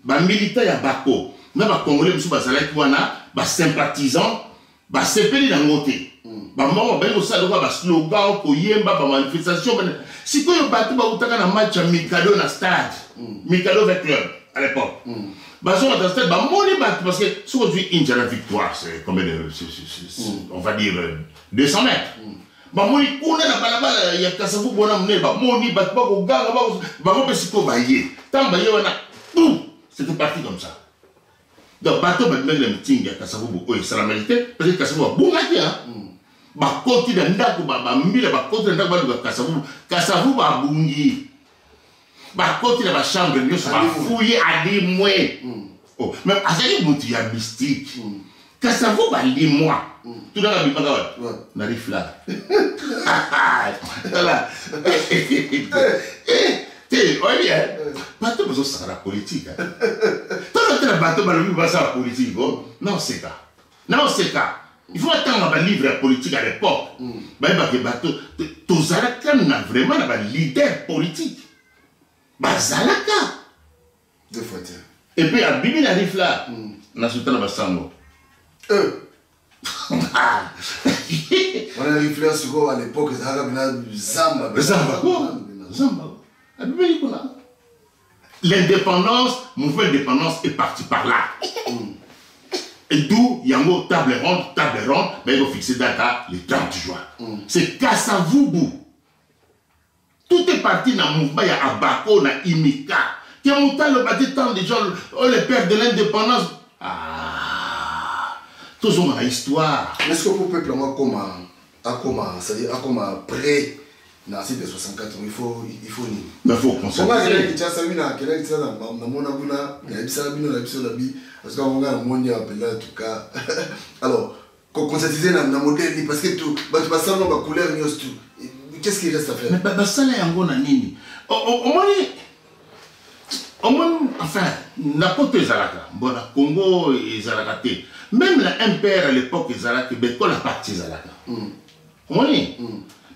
bamilitaire ya Bako na bacongolais mosusu bazalaki wana, basympathisant basepeli nango te. Bamoko babali kosala lokola baslogan, koyemba, bamanifestation. Sikoyo bato bautaka na match ya Mikado na stade, Mikado V Club à l'époque. Bazonga na stade, bamoni bato, parce que soki ozwi India na Victoire, c'est combien de, on va dire 200 mètres. Bamoni kuna na balabala ya Kasavubu wana monene, bamoni bato bakoganga, bango mpe sikoyo baye. Ntango baye wana, boum, c'était parti comme ça. Donc bato babimaki na meeting ya Kasavubu oyo esalamaki te, parce que Kasavubu abungaki, hein. Bakoti na ndako, bambila bakoti na ndako baluka Kasavubu, Kasavubu abungi. Bakoti na bachambre nyonso, bafuye, alimwe. Oh, mais azali motu ya mystique. Kasavubu balimwa. Tunaka bimaka wapi? Na rifla. Voilà. Te, oyebi, bato bazosaka na politique. Tala te na bato balobi basala politique, oh. Naoseka. Naoseka. Il faut atanga ba livre ya politique à l'époque. Bayebake bato tozalaka na vraiment na ba leader politique. Bazalaka. Deux fois tiens. Et puis abimi na rifla na sultan na basango. Wana rifla sikoyo à l'époque ezalaka bina zamba. Zamba ko. Zamba. Abimi kuna. L'indépendance, mouvement d'indépendance est parti par là. Et d'où yango table ronde, table ronde, mais il faut fixer date à le 30 juin. C'est Kasavubu. Tout est parti dans le mouvement, il y a Abako, na Imika. Tiamouta, le bâti tant de gens, oh, les pères de l'indépendance. Ah, tous ont la histoire. Mais est-ce que pour peuple, moi, comment, à comment, c'est-à-dire, à comment près, dans le site de 64, il faut ni. Mais il faut conscientiser. Pourquoi il y a qui tient ça, il y a qui tient ça, dans mon aguna, il y a qui tient ça, il y a qui tient ça, parce qu'on a un monde appelé en tout cas. Alors, conscientiser dans le modèle, parce que tout, bah, tu passes dans la couleur, tout. Qu'est-ce qu'il reste à faire? Mais bah, bah, ça, là, il y a un gros nini. Oh, oh, au moins, au moins, enfin, na poto ezalaka. Bon, na Congo, ezalaka te. Même la MPR à l'époque, ezalaka, mais quoi la partie ezalaka? Omoni?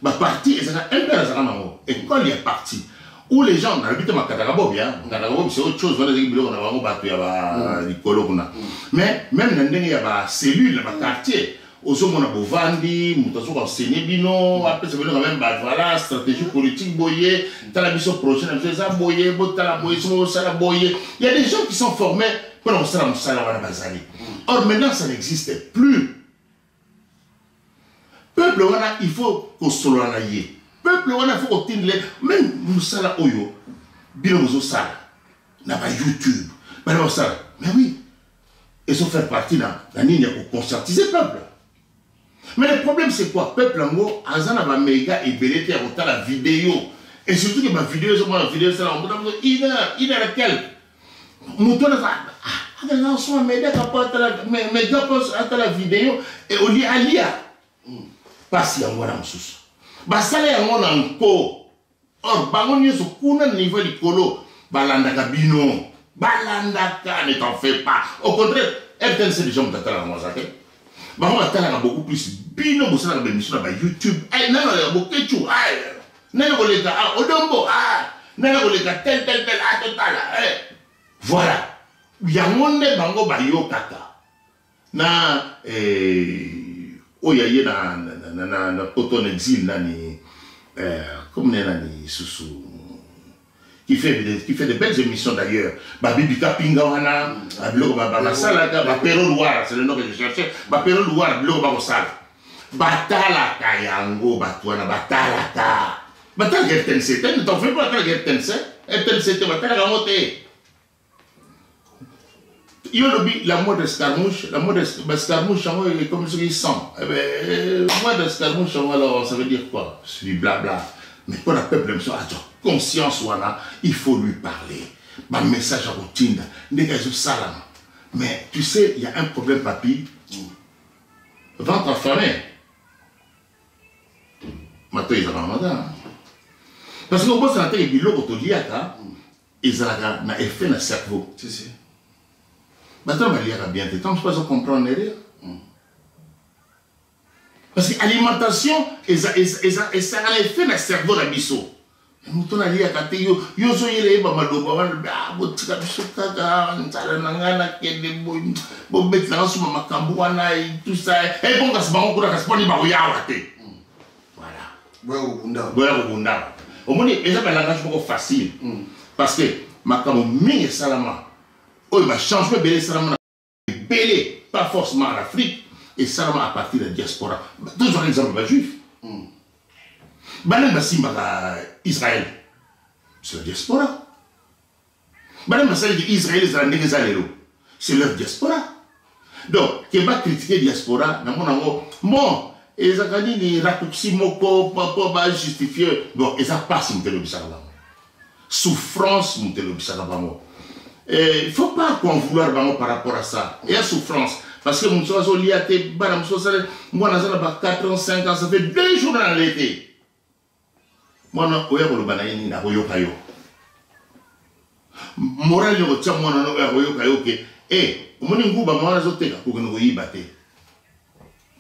Ba parti ezalaka, MPR ezalaka nango. École ya parti. Où les gens, na bité makataka bobi, hein. Makataka bobi, c'est autre chose, voilà, ezalaki biloko na bango bato ya ba likolo kuna. Mais même na ndenge ya ba cellule, na ba quartier, ozomona bovandi, moto azoka enseigner bino, apesa bino quand même, ba, voilà, stratégie politique boye, tala biso projet na biso eza boye, botala boye, somo bosala boye. Il y a des gens qui sont formés pour mosala mosala wana bazali. Or maintenant ça n'existe plus. Peuple wana il faut kosolola na ye. Peuple wana il faut kotindele même mosala oyo bino bozosala na ba YouTube, bana bosala. Mais oui, ils ont fait partie na na nini ya conscientiser peuple. Mais le problème c'est quoi? Peuple yango aza na ba méga ebele te ya kotala vidéo. Et surtout que ba vidéo ezomona vidéo esala yango na une heure, une heure et quelque. Moto wana aza, ah, ata na so méga ka po atala, méga po atala vidéo et au lieu alia. Pasi yango wana mosusu. Basala yango na nko. Or bango nyonso kuna na niveau likolo balandaka bino. Balandaka, ne t'en fais pas. Au contraire, RTNC déjà moto atalaka yango aza te. Bango batalaka beaucoup plus bino bosalaka ba émission na ba YouTube. Eh, nani aleka Boketshu? Eh, nani koleka? Ah, Odombo. Ah, nani koleka tel, tel, tel. Ah, totala. Eh. Voilà. Yango nde bango bayokaka. Na, eh, oyo aye na, na, na, na, na poto na exil nani, eh, comme ne nani susu, qui fait de belles émissions d'ailleurs. Ba Bibi Kapinga wana, ba biloko ba, ba, basalaka, ba Pero Luwara, c'est le nom que je cherchais. Ba Pero Luwara, biloko ba kosala. Batalaka yango, bato wana, batalaka. Batalaka RTNC, te, ne t'en fais pas, batalaka RTNC. RTNC te, batalaka yango te. Yo lobi la moindre escarmouche, la moindre ba escarmouche yango est comme ce qui sent. Eh ben, moindre escarmouche yango, alors ça veut dire quoi? C'est du blabla. Mais pour le peuple, monsieur, attends, conscience wana, il faut lui parler. Ba message à routine, ndenge ezo salama. Mais tu sais, il y a un problème, papi. Ventre affamé. Mato ezalaka madame. Parce que obosana te biloko toliaka, ezalaka na effet na cerveau. Si, si. Bato baliaka bien te, tant que je peux comprendre rien. Parce que alimentation, ezalaka na effet na cerveau na biso. Moto naliaka te, yo, yo ozoyela ye ba maloba wana, ah, botika biso kaka, nzala na ngai nakende boye, bobetelaka suma makambo wana, et tout ça. Eh, bon, kasi bango kuna, kasi mponi bakoyawa te. Voilà. Boya kobunda. Boya kobunda. Omoni, eza ba langage moko facile. Parce que makambo mingi esalama. Oyo ba changement ebele esalama na ebele, pas forcément en Afrique, esalama à partir ya diaspora. Tozwaka exemple ba juif. Banani basimbaka Israël? C'est la diaspora. Banani basalaki Israël ezala ndenge eza lelo? C'est leur diaspora. Donc, ke ba critiquer diaspora, namona yango, bon, ezalaka nini raccourci moko po ba justifier. Bon, eza pasi moto elobisaka bango. Souffrance moto elobisaka bango. Il faut pas qu'on vouloir bango par rapport à ça. Eya souffrance. Parce que moto azolia te, bana mosusu asala, mwana aza na ba 4 ans, 5 ans, ça fait 2 jours na lete. Mwana oya koloba na ye nini, akoyoka yo. Moral yo kotia mwana no oya koyoka yo ke, omoni nguba mwana azoteka, kokende koyiba te.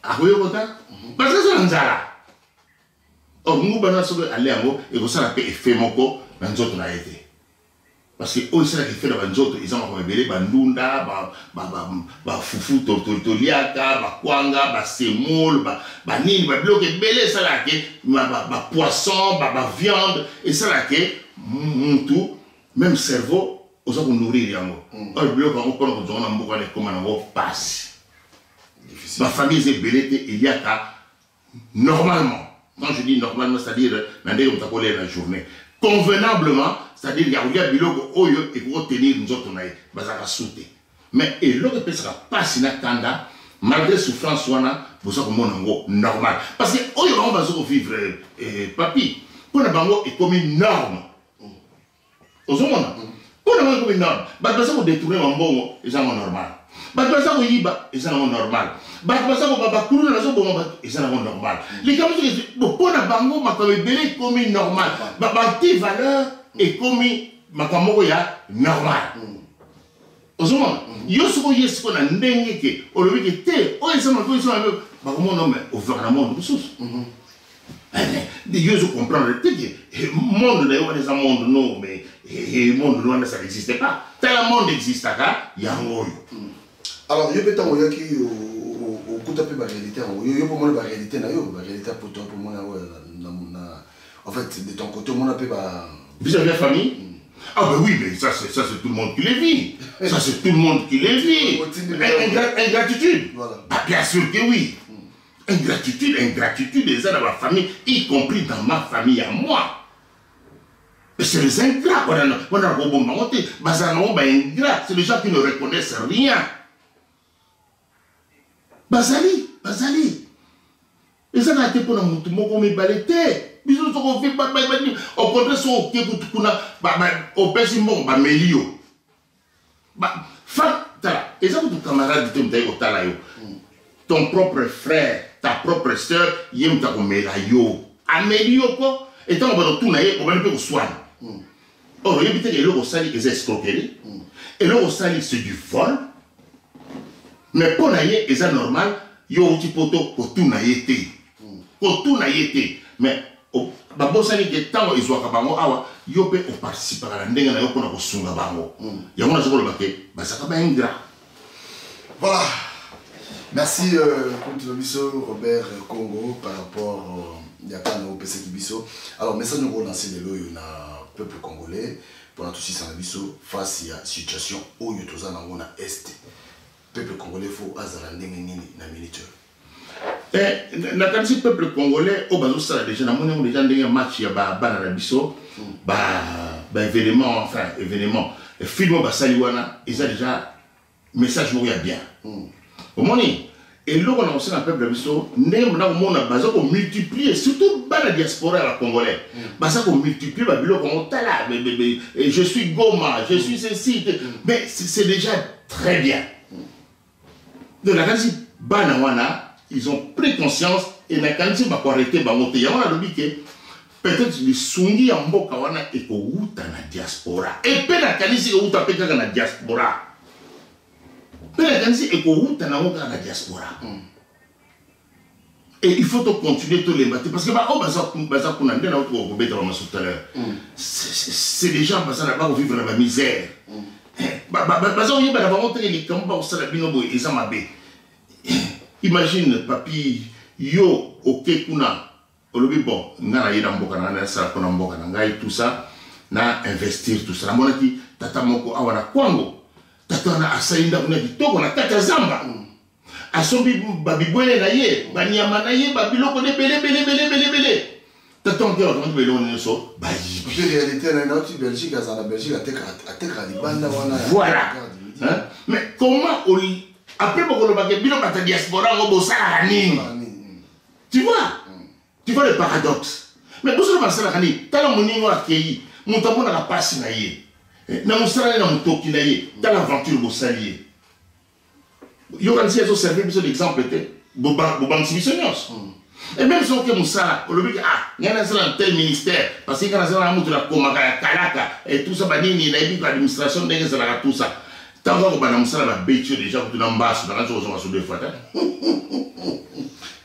Akoyoka ta? Parce que aza na nzala. Or, nguba na soki ale yango, ekosala pe effet moko na nzoto na ye te. Parce que oyo esalaka effet na ba nzoto eza makambo ebele, ba ndunda, ba fufu toliaka, ba kwanga, ba semoule, ba nini, ba biloko ebele esalaka ke, ba poisson, ba viande, esalaka ke mutu, même cerveau, oza ko nourrir yango. Oyo biloko yango mpona kozwa na mboka wana ekoma nango pasi. Ba famille eza ebele te eliaka normalement. Quand je dis normalement, c'est-à-dire na ndenge moto akolia na journée convenablement, c'est-à-dire ya kolia biloko oyo ekoki tenir nzoto na ye, bazalaka su te. Mais eloko epesaka pasi na kanda, malgré souffrance wana, boza komona yango normal. Parce que oyo bango baza kovivre, papi, mpona bango ekomi norme. Ozomona? Mpona bango ekomi norme. Bato baza kodetourne bambongo, eza yango normal. Bato baza koyiba, eza yango normal. Bato baza koba bakuluna, bazoboma bato, eza yango normal. Likambo soki ezi, bo, mpona bango makambo ebele ekomi normal. Ba anti-valeur ekomi makambo moko ya normal. Ozomona? Yo soki oye sikoyo na ndenge ke olobi ke te, oyo eza mabe, oyo eza mabe, bakomona me ovivaka na monde mosusu. Yo ozo comprendre te ke monde na yo wana eza monde no, mais monde no wana ça n'existe pas. Tala monde existaka yango oyo. Alors yo mpe ntango oyaki okuta mpe ba réalité yango, yo mpe omona ba réalité na yo, ba réalité ya poto, mpe omona oyo na, en fait, de ton côté, omona mpe ba Vis-à-vis de la famille? Ah ben oui, mais ça c'est tout le monde qui les vit. Ça c'est tout le monde qui les vit. Ingratitude. Voilà. Ah, bien sûr que oui. Ingratitude, ingratitude, eza dans ma famille, y compris dans ma famille à moi. Mais c'est les ingrats. Voilà, voilà, voilà, voilà, voilà, ingrats. C'est les gens qui ne reconnaissent rien. Bazali, bazali. Eza na te pona mutu moko mibale te. Biso soko fi ba ba ba ni. Au contraire, so oke kutu kuna, ba, ba, opesi mbongo, ba meli yo. Ba, fa, tala, eza kutu camarade te mutu aye kotala yo. Ton propre frère, ta propre sœur, ye mutu akomela yo. Ameli yo ko, et tango bato tuna ye, obandi pe koswana. Or, oyebi te ke eloko osali eza escroquerie. Eloko osali c'est du vol. Mais mpo na ye eza normal, yo outi poto kotuna ye te. Kotuna ye te. Mais babosani ke ntango ezwaka bango awa, yo mpe oparticipaka na ndenge na yo mpona kosunga bango. Yango naza koloba ke bazalaka ba ingrat. Voilà. Merci, Kuntu Biso, Robert Congo, par rapport ya kana opesaki biso. Alors, message nous lancer lelo oyo na peuple congolais pour tout sisa na biso face ya situation oyo toza nango na est. Peuple congolais faut azala ndenge nini na minute oyo? Nakanisi peuple congolais oyo bazosala déjà, namoni yango déjà ndenge ya match ya bana na biso, ba événement, enfin événement, film oyo basali wana eza déjà message moko ya bien. Omoni eloko na kosala peuple na biso ndenge mona komona baza komultiplier, surtout bana diaspora ya bacongolais, baza komultiplier ba biloko yango. Tala, je suis Goma, je suis ceci, mais c'est déjà très bien. Donc nakanisi bana wana ils ont pris conscience et nakanisi bakoarrete bango te. Yango nalobi ke peut-être lisungi ya mboka wana ekowuta na diaspora, et pe nakanisi ekowuta pe kaka na diaspora, pe nakanisi ekowuta nango kaka na diaspora. Et il faut continuer to lemba te, parce que ba oyo baza kuna nde na oyo kobeta ba maso tout à l'heure. C'est des gens baza na ba vivre na ba misère. Baza koyeba na bango te likambo ba kosala bino boye eza mabe. Imagine papi yo oke kuna olobi bon nga na ye na mboka na ngai, nasala mpona mboka na ngai tout ça, na investir tout ça. Namonaki tata moko awa na Kwango, tata Tata wana asali ndako na kitoko na kati ya zamba. Asombi babibwele na ye, banyama na ye, babiloko na ebele ebele ebele ebele ebele. Tata wana mpe bakamati biloko nyonso bayibi. Mpe réalité na ye nauti Belgique, azala na Belgique, atekaka libanda wana. Voilà. Hein? Mais comment oli après bokolobaka bino bato ya diaspora yango bosalaka nini? Tu vois? Tu vois le paradoxe? Mais bosolo basalaka nini? Tala moninga akei, moto amonaka mpasi na ye na mosala ye na motoki na ye, tala aventure bosali ye. Yokanisi ezoservir biso l'exemple te, bobangisi biso nyonso. Et même soki oke mosala, olobi ke ah, ngai nazala na tel ministère parce que ngai nazala na moto nakomaka ya kalaka et tout ça, banini nayebi ko administration ndenge ezalaka, tout ça. Ntango akobanda mosala, babeti yo déjà kutu na mbasu, nakanisi kozonga so deux fois te.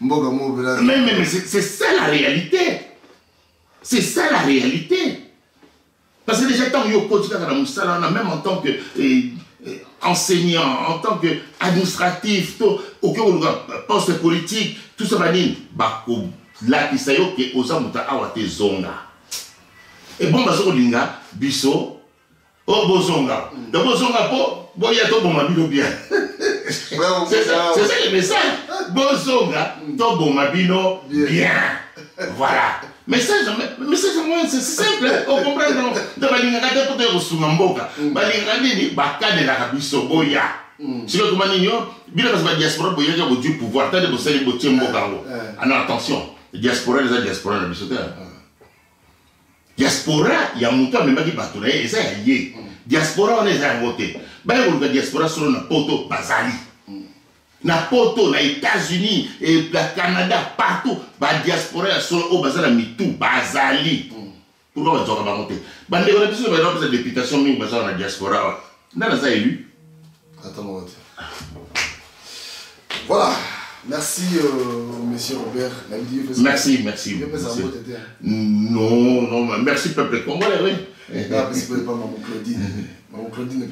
Mboka moko. Mais c'est ça la réalité, c'est ça la réalité. Parce que déjà ntango yo okoti kaka na mosala wana, même en tant que enseignant, en tant que administratif, to okoki koluka poste politique, tout ça, banini bakolakisa yo ke oza moto awa te, zonga. E bon, baza kolinga biso o bozonga. Donc bozonga mpo boya toboma bino bien. C'est ça le message: bozonga, toboma bino bien. Voilà message. Message yango, c'est simple, ocomprendre. Donc balingaka te mpo toya kosunga mboka. Balingaka nini? Bakanelaka biso boya. Sikoyo koma nini? Yo bino kasi badiaspora boyaki bozwi pouvoir, tande bosali botie mboka yango. Ah non, attention, diaspora eza diaspora na biso te. Diaspora ya moto amemaki bato na ye eza ya ye. Diaspora wana eza yango te. Baya koluka diaspora solo na Poto, bazali na Poto, na États-Unis, na Canada, partout. Badiaspora ya solo oyo baza na mitu bazali. Pourquoi bazwaka bango te? Bandeko na biso bazapesa députation mingi, baza na diaspora awa. Nani aza élu? Ata moko te. Voilà. Merci, monsieur Robert. Merci, merci. Non, non, merci peuple congolais, oui. Merci pas Maman Claudine. Maman Claudine,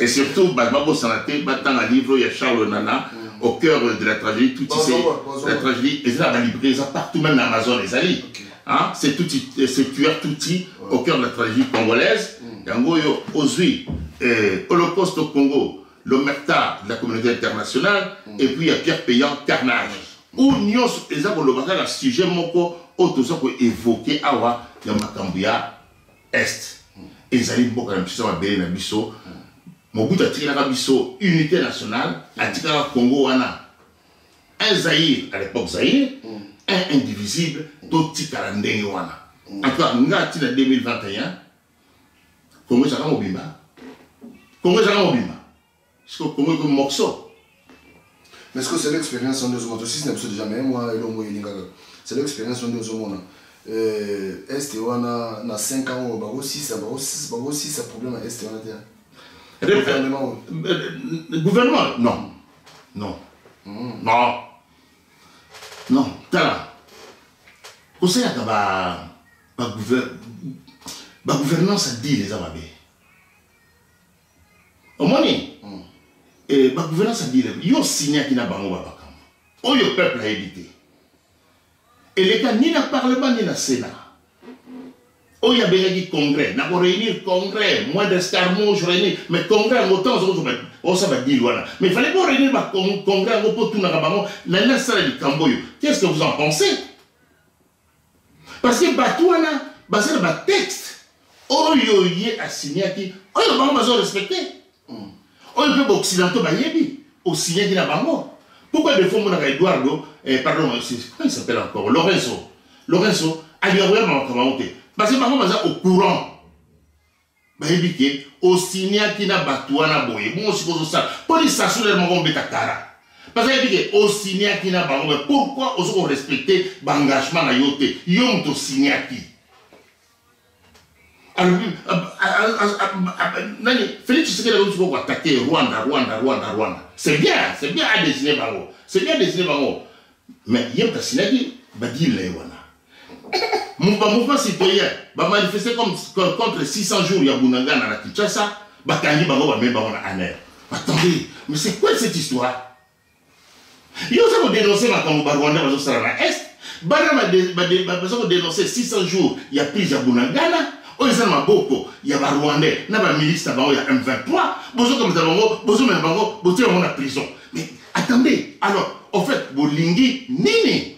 Et surtout, babosana te, batanga livre ya Charles Nana, Au cœur de la tragédie tutsi, c'est la tragédie, eza na balibre, eza partout, même na Amazon ezali. Hein? C'est tout, c'est tueur tutsi au cœur de la tragédie congolaise. Yango oyo ozwi Holocauste au Congo, l'omerta de la communauté internationale, et puis il y a Pierre Péan, Carnage. Ou nyonso eza koloba kaka sujet moko oyo toza koévoke awa ya makambo ya Est. Ezali mboka na biso, mabele na biso. Mobutu atikelaka biso unité nationale, atikaka Congo wana un Zaïre, à l'époque Zaïre, un indivisible. Totikala ndenge wana. En tout cas nga ntina 2021, Congo ezalaka mobimba, Congo ezalaka mobimba. Siko Congo ekomi morceau. Mais est-ce que c'est l'expérience nde ozomona tosisi na biso déjà? Mais moi, elongo elingaka, c'est l'expérience nde ozomona Est wana na 5 ans oyo bakosisa problème ya Est wana te? Gouvernement, gouvernement, non, non, non, non. Tala, kosalaka bagouvernance ya deal eza mabe. Omoni, bagouvernance ya deal, yo signaki na bango bamakambo oyo peuple ayebi te. Eleka ni na parlement ni na sénat. Oyo abengaki congrès, na koréunir congrès, moins de escarmouche, réunir. Mais congrès yango, ntango ozozwa osala badeal wana, mais fallait po réunir bacongrès yango mpo tunaka bango: nani asala likambo oyo, qu'est ce que vous en pensez? Parce que bato wana baza na batexte oyo ye asignaki, oyo bango bazo respecte, oyo mpe baoccidentaux bayebi osignaki na bango. Pourquoi des fois omonaka Eduardo, pardon, comment il s'appelle encore, Lorenzo, Lorenzo alingaka koyamba makambo yango te? Parce que bango baza au courant, bayebi ke osignaki na bato wana boye. Bongo sikoyo ozosala mpo ni Sassou lere moko obeta kara, parce que ayebi ke osignaki na bango. Mais pourquoi ozo korespecte baengagement na yo te? Yo moto osignaki. Alobi nani? Félix Tshisekedi akomi sikoyo koattaquer Rwanda, Rwanda, Rwanda, Rwanda. C'est bien, c'est bien adessiner bango, c'est bien adessiner bango, mais ye moto asignaki badeal na ye wana. Bamouvement citoyen bamanifeste comme contre 600 jours ya Bunagana na Kinshasa, bakangi bango, bamemi bango na ANR. Attendez, mais c'est quoi cette histoire? Yo oza kodénonce makambo barwandais bazosala na Est, bana baza kodénonce 600 jours ya prise ya Bunagana. oyo eza na maboko ya barwandais na bamilice na bango ya m23 bozokamata bango bozomema bango botia bango na prison mais attendez alors au fait bolingi nini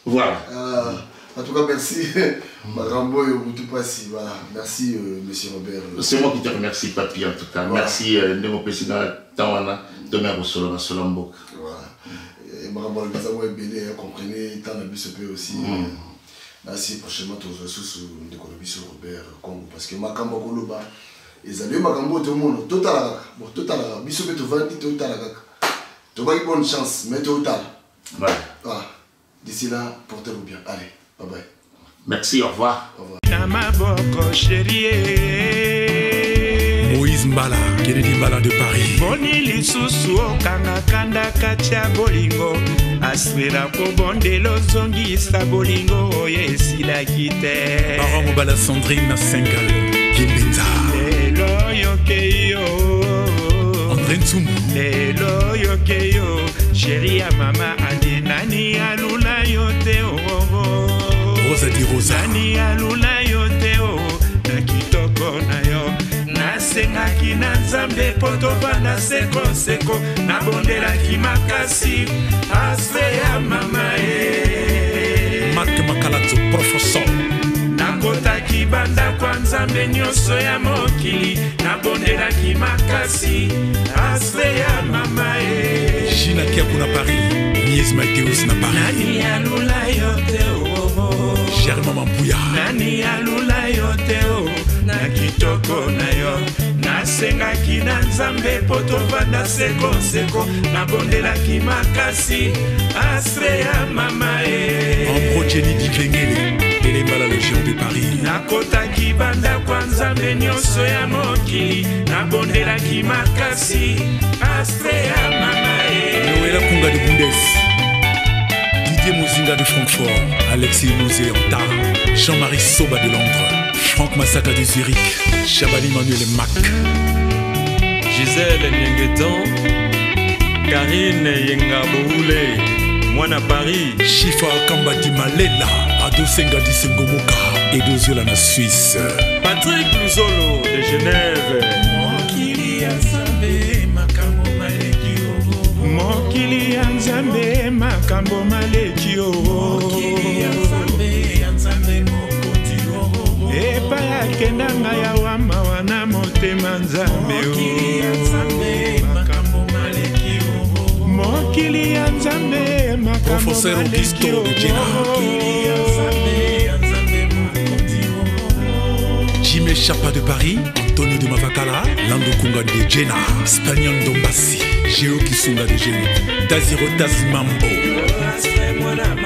voilà euh, en tout cas merci makambo oyo mutu pasi voilà merci euh, monsieur Robert c'est moi qui te remercie papi en tout cas voilà. merci euh, ndenge opesi nga temps wana tomea kosolola masolo ya mboka voilà makambo alobi eza mwa ebele comprenez temps na biso mpe aussi mm. nasi prochainement tozwa lisusu ndeko na biso Robert Congo parce que makambo akoloba ezali yo makambo oyo tomona totala kaka bon totala kaka biso mpe tovandi totala kaka tobaki bonne chance mais totala voilà. ah, d'ici là portez-vous bien allez bye bye merci au revoir, au revoir. na maboko sherie Moïse Mbala, Kennedy Mbala de Paris. Boni lisusu okanga kanda kati ya bolingo aswela kobondela ozongisa bolingo oyo esilaki te. Parent Mobala Sandrine na Sengal, Kimbenza. Lelo yoke yo. André Ntsumbu. Lelo yoke yo, sheri ya mama andi nani alula yo te oh, oh, oh. Rosa di Rosa. Nani alula yo te oh, na kitoko na yo. Nasengaki na Nzambe mpo tovanda sekoseko, nabondelaki makasi aspe ya mama e. Marc Makalazo, professeur. Nakotaki bandako ya Nzambe nyonso ya mokili, nabondelaki makasi aspe ya mama e. Gina Kiaku na Paris, Mies Mateus na Paris. Nani alula yo te oh, oh. Germain Mampuya. Nani alula yo te oh, na kitoko na yo. Nasengaki na Nzambe mpo tovanda sekoseko, nabondelaki makasi astre ya mama e. Ambrogeni Dikengele, Elembala le géant de Paris. Nakotaki bandako ya Nzambe nyonso ya mokili, nabondelaki makasi astre ya mama e. Noëlla Kunga de Bundes, Didier Mozinga de Francfort, Alexis Mosé Anta, Jean-Marie Soba de Londres, Franck Masaka de Zurich, Chabani Manuel Mac, Gisèle Niengetan, Karine Yenga Boule, Mwana Paris, Chifa Kamba di Malela, Adosenga di Sengomoka, Edoziola na Suisse, Patrick Luzolo de Genève. Mokili ya Nzambe makambo maleki o. Mokili ya Nzambe makambo maleki o. Mokili ya Nzambe ya Nzambe mokonzi o. Epai akenda ngai awa mawa na motema Nzambe o. Mokili ya Nzambe makambo maleki o. Mokili ya Nzambe makambo Professeur maleki Augusto o. de Jena. Mokili ya Nzambe ya Nzambe mokonzi o. Jimé Chapa de Paris, Antonio de Mavakala, Lando Kunga de Jena, Spaniel Dombassi, Géo Kisunga de Gênes, Daziro Tazimambo. Astre mwana